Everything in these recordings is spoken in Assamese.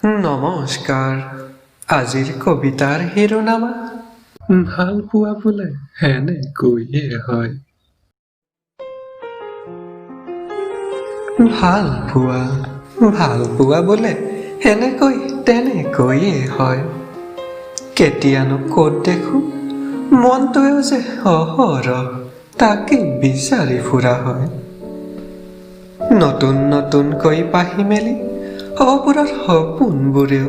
নমস্কাৰ। আজিৰ কবিতাৰ শিৰোনামা ভাল পোৱা বোলে এনেকৈয়ে হয়। ভাল পোৱা, ভাল পোৱা বোলে এনেকৈ তেনেকৈয়ে হয়। কেতিয়ানো ক'ত দেখো মনটোৱেও যে অহৰহ তাকেই বিচাৰি ফুৰা হয়। নতুন নতুনকৈ পাহি মেলি অপুৰত সপোনবোৰেও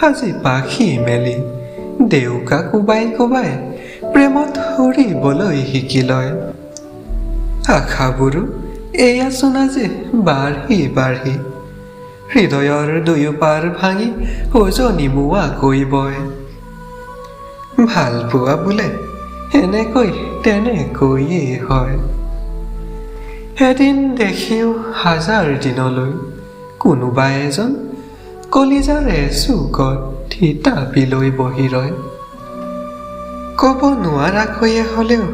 আজি পাখি মেলি ডেউকা কোবাই কোবাই প্ৰেমত উৰিবলৈ শিকি লয়। আশাবোৰো এয়াচোন আজি বাঢ়ি বাঢ়ি হৃদয়ৰ দুয়োপাৰ ভাঙি উজনিমুৱাকৈ বয়। ভাল পোৱা বোলে এনেকৈ তেনেকৈয়ে হয়। এদিন দেখিও হাজাৰ দিনলৈ কোনোবা এজন কলিজাৰ এচুকত থিতাপি লৈ বহি ৰয়। ক'ব নোৱাৰাকৈয়ে হ'লেও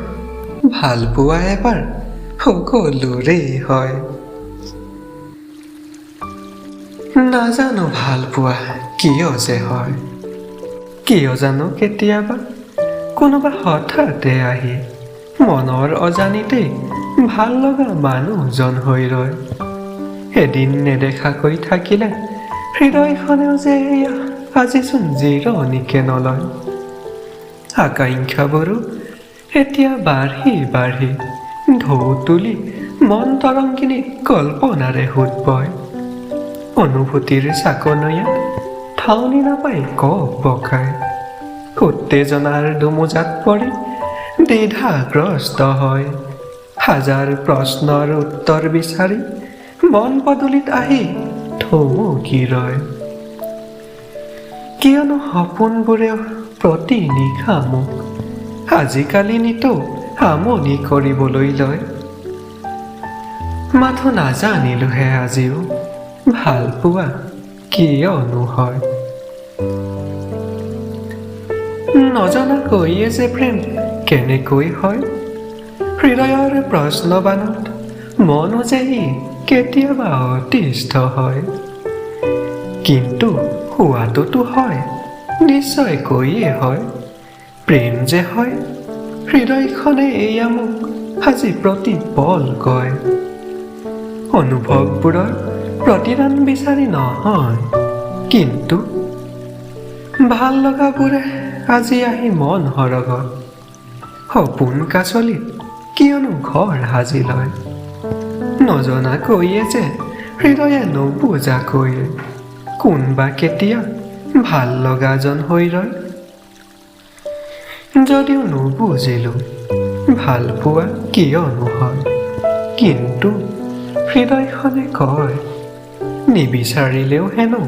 ভাল পোৱা এবাৰ সকলোৰেই হয়। নাজানো ভাল পোৱা কিয় যে হয়, কিয় জানো কেতিয়াবা কোনোবা হঠাতে আহি মনৰ অজানিতেই ভাল লগা মানুহজন হৈ ৰয়। এদিন নেদেখাকৈ থাকিলে হৃদয়খনেও যে এয়া আজিচোন জিৰণিকে নলয়। আকাংক্ষাবোৰো এতিয়া বাঢ়ি বাঢ়ি ঢৌ তুলি মন তৰংগিনী কল্পনাৰে সোঁত বয়। অনুভূতিৰ চাকনৈয়াত থাউনি নাপাই কপ বকায়। উত্তেজনাৰ দোমোজাত পৰি দ্বিধাগ্ৰস্ত হয়। হাজাৰ প্ৰশ্নৰ উত্তৰ বিচাৰি মন পদূলিত আহি থমকি ৰয়। কিয়নো সপোনবোৰেও প্ৰতি নিশা মোক আজিকালি নিতৌ আমনি কৰিবলৈ লয়। মাথো নাজানিলোহে আজিও ভাল পোৱা কিয়নো হয়। নজনাকৈয়ে যে প্ৰেম কেনেকৈ হয়, হৃদয়ৰ প্ৰশ্নবাণত মনো যে ই কেতিয়াবা অতিষ্ঠ হয়। কিন্তু হোৱাটোতো হয়, নিশ্চয়কৈয়ে হয়। প্ৰেম যে হয়, হৃদয়খনে এয়া মোক আজি প্ৰতি পল কয়। অনুভৱবোৰৰ প্ৰতিদান বিচাৰি নহয়, কিন্তু ভাল লগাবোৰে আজি আহি মন সৰগত সপোন কাচলিত কিয়নো ঘৰ সাজি লয়। নজনাকৈয়ে যে হৃদয়ে নুবুজাকৈয়ে কোনবা কেতিয়া ভাল লগাজন হৈ ৰয়। যদিও নুবুজিলো ভাল পোৱা কিয়নো হয়, কিন্তু হৃদয়খনে কয় নিবিচাৰিলেও হেনো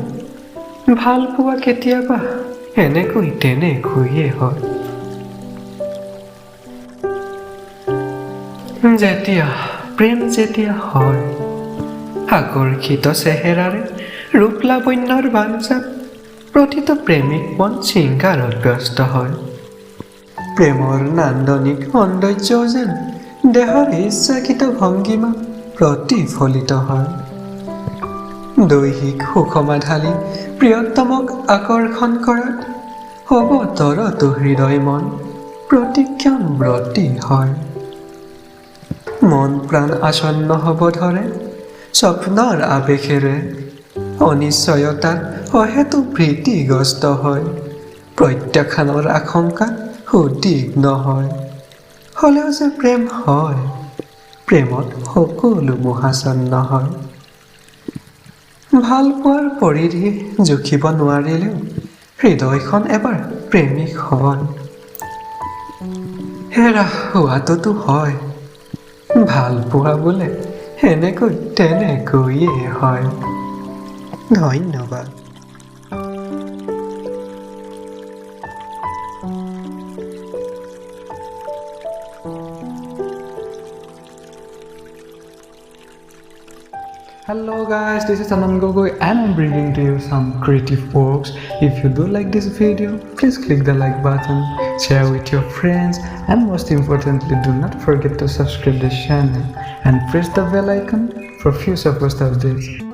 ভাল পোৱা কেতিয়াবা এনেকৈ তেনেকৈয়ে হয়। যেতিয়া প্ৰেম যেতিয়া হয়, আকৰ্ষিত চেহেৰাৰে ৰূপ লাৱণ্যৰ বাঞ্ছাত প্ৰতিটো প্ৰেমিক মন শৃংগাৰত ব্যস্ত হয়। প্ৰেমৰ নান্দনিক সৌন্দৰ্যও যেন দেহৰ ইচ্ছাকৃত ভংগীমা প্ৰতিফলিত হয়। দৈহিক সুষমা ঢালি প্ৰিয়তমক আকৰ্ষণ কৰাত অৱতৰতো হৃদয় মন প্ৰতিক্ষণ ব্ৰতী হয়। মন প্ৰাণ আসন্ন হ'ব ধৰে স্বপ্নৰ আৱেশেৰে। অনিশ্চয়তাত অহেতু ভীতিগ্ৰস্ত হয়। প্ৰত্যাখ্যানৰ আশংকাত উদ্বিগ্ন হয়। হ'লেও যে প্ৰেম হয়, প্ৰেমত সকলো মোহাচ্ছন্ন হয়। ভাল পোৱাৰ পৰিধি জুখিব নোৱাৰিলেও হৃদয়খন এবাৰ প্ৰেমিক হয়। হেৰা, হোৱাটোতো হয়, ভাল পোৱা বোলে এনেকৈ তেনেকৈয়ে হয়। ধন্যবাদ। Hello guys, this is Anand Gogoi and I'm bringing to you some creative works. If you do like this video, please click the like button, share with your friends, and most importantly, do not forget to subscribe the channel and press the bell icon for future post updates.